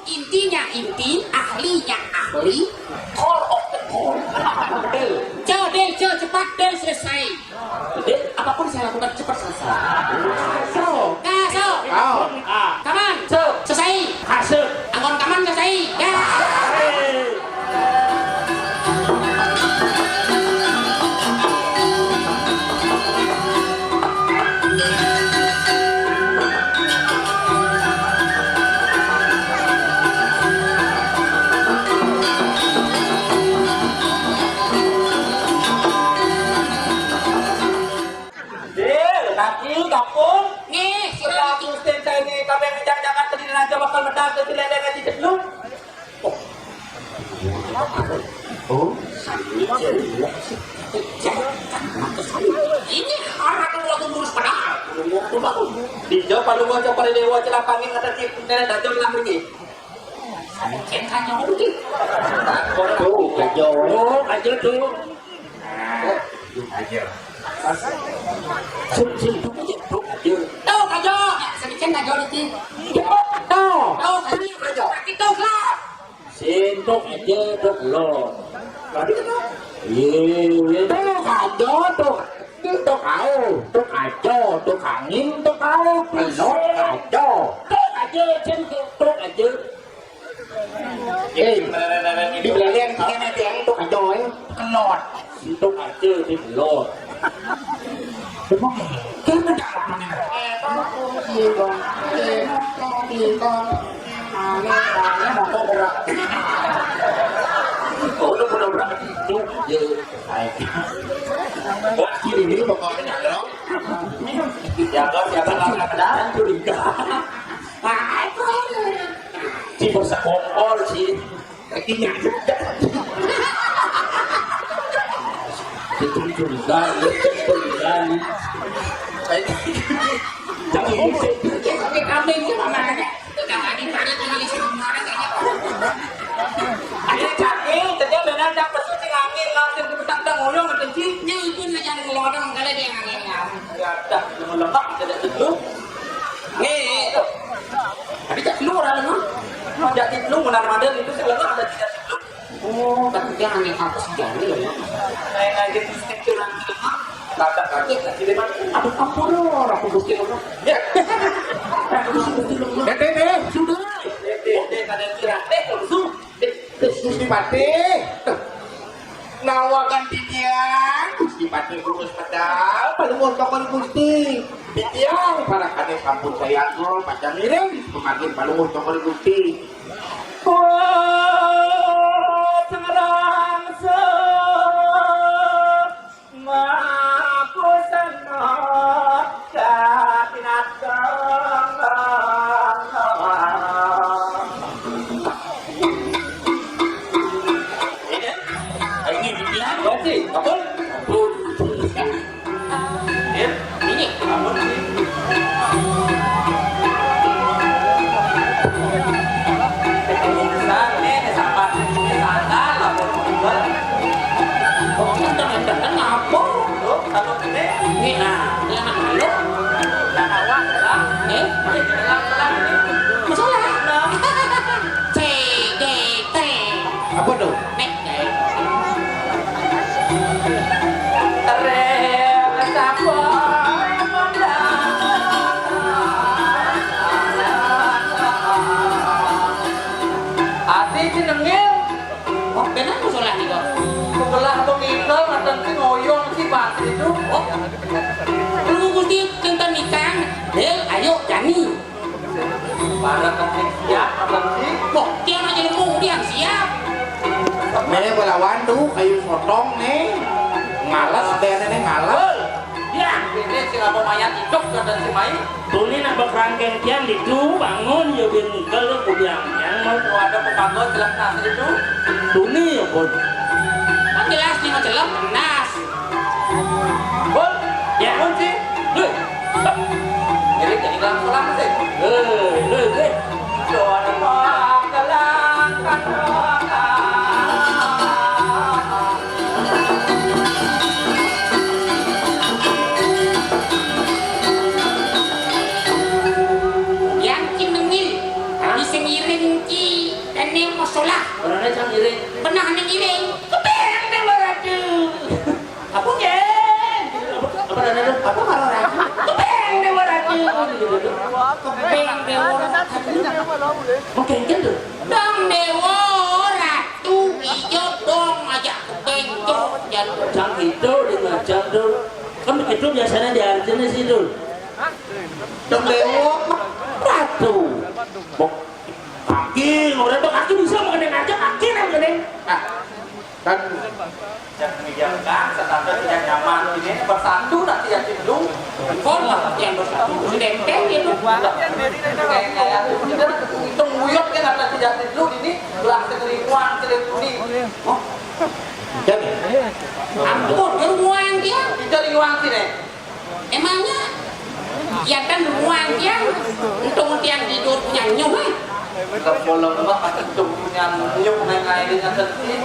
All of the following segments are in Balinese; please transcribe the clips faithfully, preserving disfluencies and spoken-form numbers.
Intinya inti, ahlinya ahli, core of the core. Del, jo, Del, jo, cepat, Del, selesai. Del, apapun saya lakukan cepat selesai. Kaso. Kaso. Kau. Ah. Kaman. So. Selesai. Kasut. Anggon kaman selesai. Ya. Eh, kaki, kapung. Nih, sudah aku sten saya ini, kami yang jangan-jangan tadi raja bakal medal ke tidak ada ngaji jeblok. Oh, ini orang yang lagi ngurus padahal. Dijawab palu gua coba dewa celapangin ada di internet aja bilang ini. Sancen kan nyuruh. Tuh, aja. Tuh, aja tuh. Aja. Sip, sip, tuh, aja, tuh, aja. Tuh, aja. Sancen aja nanti. Tuh. Tuh, aja. Itu lah. Sip, tuh, aja, tuh, lo. Tadi kan? Iya, iya. Tuh, aja, tuh. Tuh, tuh, kau. Tuh, aja, tuh, angin, tuh, kau. Pelot, aja. Tuh, aja, Cen, tuh, tuh, aja. Eh, di belakang kita nanti yang itu kacau, eh. Kenot. Itu kacau di belot. Emang, kan ada apa nih? Eh, Bang. Eh, Bang. Aneh, aneh, mau kok berat. Oh, udah berat. Itu, ya. Wah, kiri ini pokoknya, ya. Ya, Bang, ya, Bang, Bang, Bang. Curiga. Ah, itu. Si bersekongkol si kakinya. Itu curiga, itu curiga. Jangan ngomong. Tapi kambing itu namanya. Itu jangan di mana tinggal di sini, mana kayaknya. Ada cakil, kerja benar, dak pesu sing angin, langsung dipetak, dak ngoyong, ngetenci. Nya itu nya jangan ngelodong, kalau dia angin, ya. Ya, dah, jangan lemak, tidak dulu. Nih, itu. Tapi tak keluar, lu. Mau jadi lu, mana-mana itu, sih, lemak, ada tidak sih, lu. Oh, tapi jangan yang apa sih, jangan, ya. Saya ngaji, terus, kecil, nanti, lemak. Kata-kata, nanti, lemak. Aduh, ampun, lu, aku Gusti, lu. Ya. Aku Gusti, Gusti, lu. Deh, deh, deh. Sudah. Deh, deh, deh, kada kira. Deh, langsung. Gusti Patih, nawakan titiang, Gusti Patih urus pedal, palungguh tokol Gusti. Titiang, para kade sampun saya atur, pacang ngiring, pemagin palungguh tokol Gusti. Wah, sarang se- Mapusan kapinatang. Ini, ini dia, berarti, apa? Ya, ini, apa sih? Ini, ini, ini, apa? Ini, sandal, apa? Kok enteng-enteng apa? Loh, kalau gede? Ini, nah, ini anak malu. Nah, awak, lah. Eh? Ini, ini, ini. Masalah? C G T. Apa tuh? Nek, eh. Terus apa? Ati jenenge. Oh, benar, Gus Solah nih, kok. Sebelah pemikal, ngaten sing ngoyong si Patih itu. Oh. Lu Gusti tentang nikah, Del, ayo, jani. Para ketik siap, ketik. Wah, dia aja nemu, dia siap. Nih, belawan tuh, kayu sotong nih. Males, deh, nih, males. Ya. Ini si Rabo mayat hidup, kata si Mai. Tuni nak bekerangkeng tiang ditu, bangun, ya, bin mungkel, ya, kudiang. Yang mau. Oh, ada pembantu, jelas nasi itu. Tuni, ya, pun. Kan jelas, nih, mau jelas, nas. Bol, ya, kunci. Hei. Jadi, jadi langsung, langsung, sih. Hei, hei, hei. Suara pangkalan, kan, yang cing nengil, bisa ngiring. Ci, dan dia masalah. Orangnya sang iring. Pernah ning iring. Kebeng deh, Ratu. Apa, Jen? Apa, apa, apa, apa, apa, Ratu? Kebeng deh, Ratu. Kebeng deh, Ratu. Oke, gitu. Dong, Dewa, Ratu, ijo dong aja kebeng, cok, jatuh. Cang itu, di macam tuh. Kan begitu biasanya di Arjuna situ. Dong, Dewa, Ratu. Bok, kaki, orang tuh kaki bisa mengenai aja, kaki yang mengenai. Ah, kan. Jangan meninggalkan, setanda tidak nyaman. Ini bersatu nak tidak jenuh. Kon lah yang bersatu. Sedenteng itu. Kayak, kayak, kita hitung buyut kan, ada tidak jenuh ini, belah ke Terimuan, Terimuan. Oh, jadi. Ampun, Terimuan dia. Kita Terimuan sini. Emangnya ya kan ruang dia, untung tiang tidur punya nyuh, eh. Kita pulang rumah pasti untung punya nyuh, main airnya sedikit.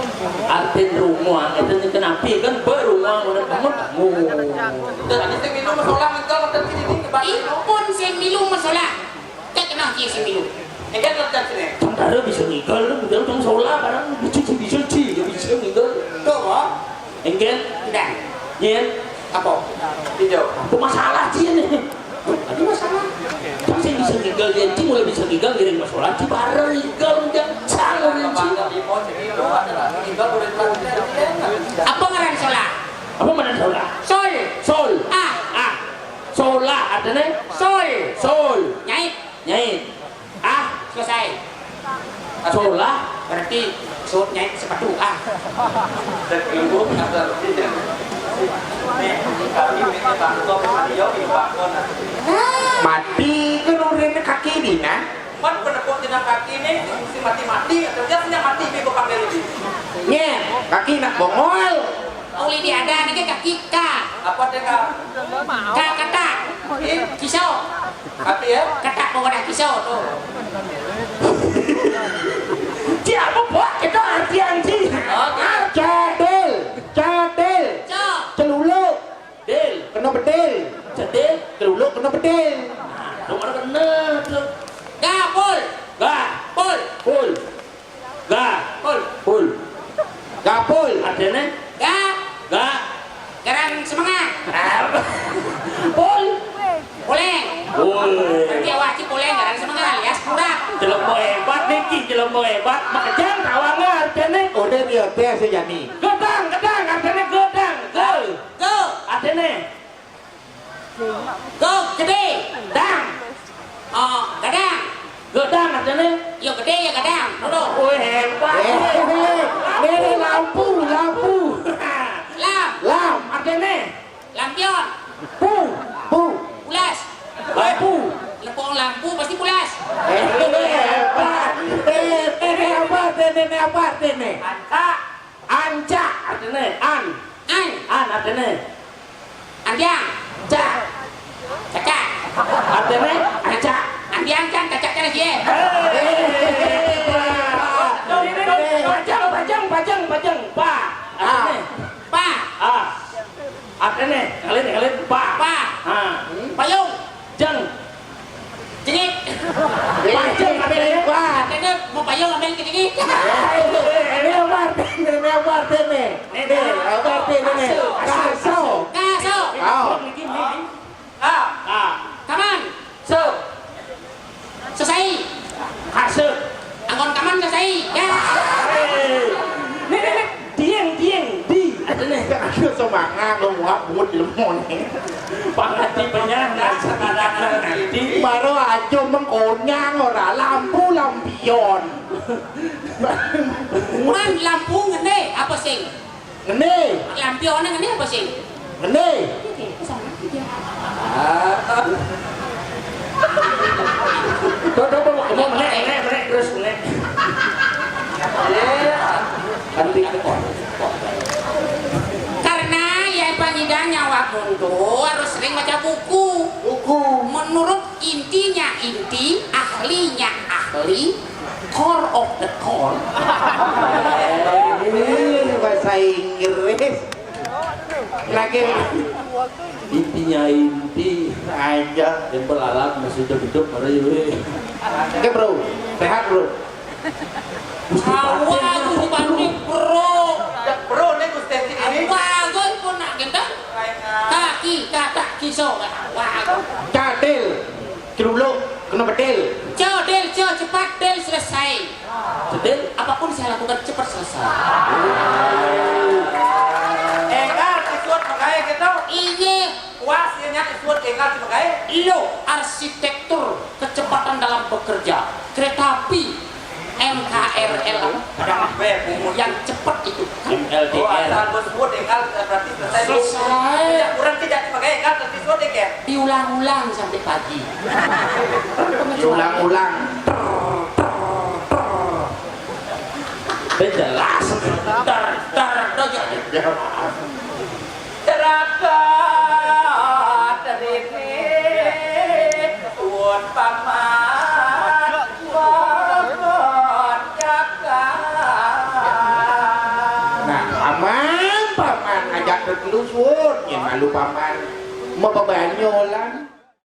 Artin rumah, itu nih kenapa kan berumah udah bangun. Oh. Jadi sing minum seorang itu kan sini, Pak. Ipun sing milu masalah. Cek kenal dia sing milu. Ini kan letak sini. Tentara bisa ngigal, lu udah untung solah, kadang bisa, bisa, bisa, ya bisa ngigal. Tuh, Pak. Engken? Ndak. Nyen? Apa? Hijau. Apa masalah, Ci, ini? Ada masalah. Kan saya bisa ngigal, Ci, mulai bisa ngigal, ngiring masalah, Ci, bareng ngigal, udah. Sama, Ci. Apa ngaran solah? Apa ngaran solah? Sol. Sol. Ah. Ah. Solah, artinya? Sol. Sol. Nyait. Nyait. Ah, selesai. Solah. Berarti sut nyait sepatu. Ah. Mati kan urine kaki dina. Kan penepuk jenang kaki nih, si mati-mati, kerja punya mati, bego pakai ini. Nye, kaki nak bongol. Uli diada nih kaki ka. Apa teh, Kak? Ka kata. Ih. Kiso. Kaki ya? Kata pokoknya kiso tuh. Ci, apa, Pak? Itu artian, Ci. Oke. Cadel. Cadel. Co. Celuluk. Dil. Kena bedil. Cedil. Celuluk kena bedil. Nah, dong, orang kena tuh. Gapul. Gah. Pul. Pul. Ga. Pul. Pul. Gapul. Artinya? Ga. Ga. Garang semangat. Pul. Poleng. Pul. Berarti awak ci poleng, garang semangat alias kurang. Jelema hebat niki, jelema hebat. Makejang tawanga artinya. Udah dia teh sejani. Gedang, gedang artinya gedang. Ge. Ge. Artinya? Go gede. Dang. Oh, gadang. Gedang artinya? Yo gede ya gadang. Duduk. Wih, hebat. Eh, ini lampu, lampu. Lam. Lam, artinya? Lampion. Pu, pu. Pulas. Lampu. Lepung lampu pasti pulas. Eh, ini hebat. Eh, ini apa artinya? Ini apa artinya? Antak. Anca, artinya an. An. An, artinya? Andiang. Ca. Caca. Artinya? Anca. Andiang kan cacaknya lagi ya. Pajang, pajang, pajang, pajang. Pa. Artinya? Pa. Ah. Artinya? Kalian, kalian. Pa. Pa. Ah. Payung. Jeng. Jengit. Payung ambil ya. Wah. Katanya mau payung ambil ke jengit. Ini apa artinya? Ini apa artinya? Ini apa artinya? Kaso. Kaso. Kaso. Kau. Ah. Ah. Kaman. So. Selesai. Kasut. Angkon kaman selesai. Ya. Nih, nih, nih. Dieng, dieng, di. Ada nih. Aku semangat lo muak buat di lemon. Pangati penyang nasi. Baru aja mengkonyang ora lampu lampion. Man lampu ngene apa sing? Ngene. Lampione ngene apa sing? Ngene. Oke, kesana aja. Ah. Tuh, tuh, tuh, mau, mau menek, menek, menek, terus menek. Iya. Kan di-, Karena ya panyidang nyawa mundur harus sering baca buku. Buku. Menurut intinya inti, ahlinya ahli, core of the core. Ini bahasa Inggris. Lagi. Intinya inti. Aja. Yang belalang masih hidup-hidup, mari, weh. Oke, Bro. Sehat, Bro. Awak aku dibanding bro. Ya, bro, ini Gusti ini. Awak aku pun nak gendang. Kaki, katak, kiso. Awak aku. Cadel, celuluk, kena bedil. Codel, co, cepat, del, selesai. Cedil, apapun saya lakukan cepat selesai. Enggal, isuat magaé gitu. Iya. Puas ya nyak isuat enggal di magaé. Lo arsitektur kecepatan dalam bekerja. Kereta api M K R L yang cepat itu. Oh, M L T R. Asal bos buat enggal berarti selesai. Selesai. Kurang tidak dipakai enggal berarti suat enggal. Diulang-ulang sampai pagi. Diulang-ulang. Ter, ter, ter. Dia jelas. Ter, ter, ter, ter. Ceraka terene pun paman pokon jaka. Nah, paman, paman ajak terkelusur, yang malu paman mau bebanyolan.